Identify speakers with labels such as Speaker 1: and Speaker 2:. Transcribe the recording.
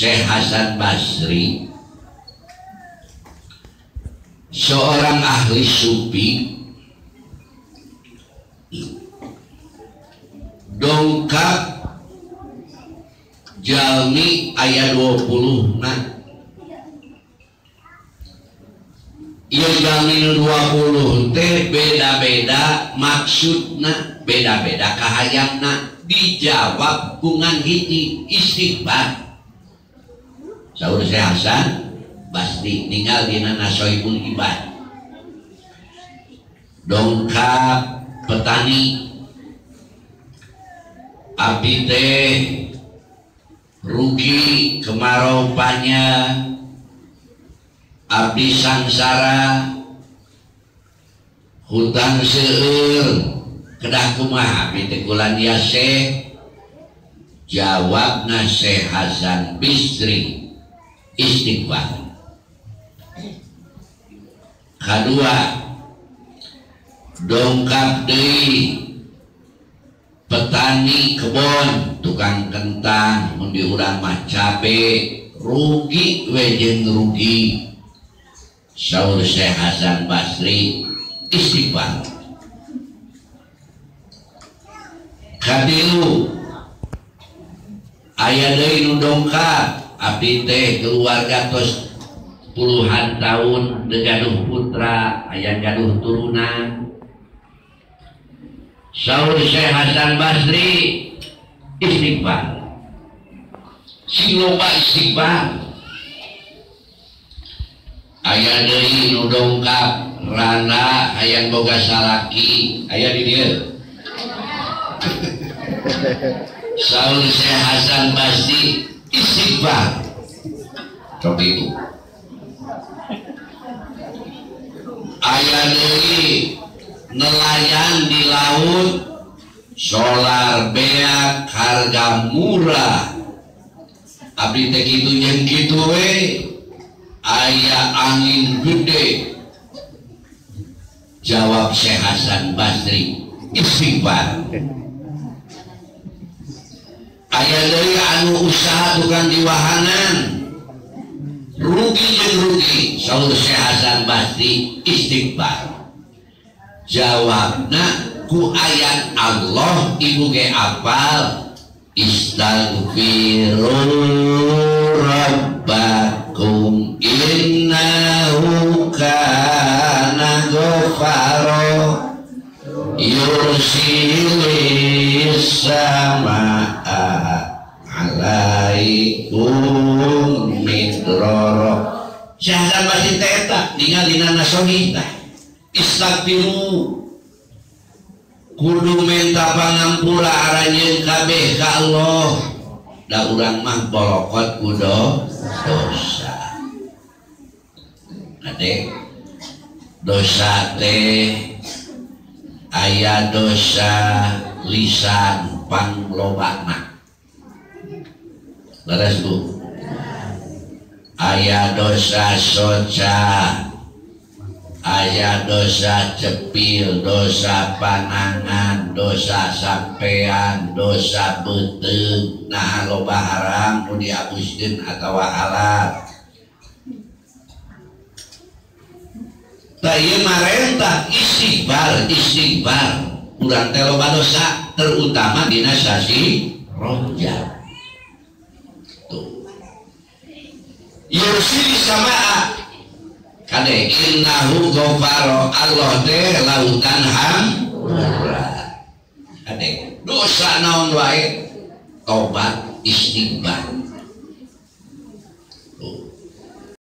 Speaker 1: Syekh Hasan Basri seorang ahli sufi dongkap jalmi aya 20 nah ieu jalmi nu 20 teh beda-beda maksudna beda-beda kahayangna dijawab kungan hiji istighfar. Saur Syekh Hasan Basri ninggal dina Nasoibul Ibad dongkap petani abdi teh rugi kemarau panjang abdi sangsara hutang seueur kedah kumaha abdi teh kulan yase. Jawabna Syekh Hasan Basri istighfar. Kadua dongkap deui petani kebon tukang kentang mun di urang mah cabe rugi we jeung rugi. Saur Syekh Hasan Basri istighfar. Katilu aya deui nu dongkap abdi teh keluarga tos puluhan tahun teu gaduh putra aya gaduh turunan. Saur Syekh Hasan Basri istighfar. Sing loba istighfar. Aya deui nu dongkap rana hayang boga salaki aya di dieu. Saur Syekh Hasan Basri istighfar. Seperti itu. Aya deui nelayan di laut solar beak harga murah abdi teh kitu jeung kitu we aya angin gede. Jawab Syekh Hasan Basri istighfar. Aya deui anu usaha tukang diwahanan rugi jeung rugi. Saur Syekh Hasan Basri istighfar. Jawabna ku ayat Allah ibu ge apal istaghfiru rabbakum innahu kana ghafara yursilis samaa alaikum midrara. Syekh Hasan Basri teh eta ningal dina nasohi tah istaghfiru kudu minta pangampura aranjeun kabeh ka Allah da urang mah bolokot kudu dosa. Ade dosa teh aya dosa lisan panglobana leres Bu, aya dosa soca, aya dosa cepil, dosa panangan, dosa sampean, dosa beuteung, nah loba haram nu diabuskeun atawa halal. Tah ieu marentah istighfar, istighfar. Urang teh loba dosa terutama dina sasi Rajab. Tuh. Yursilis samaa kade innahu ghafaro Allah teh lautan hampura. Kade dosa naon wae tobat istighfar. Tuh.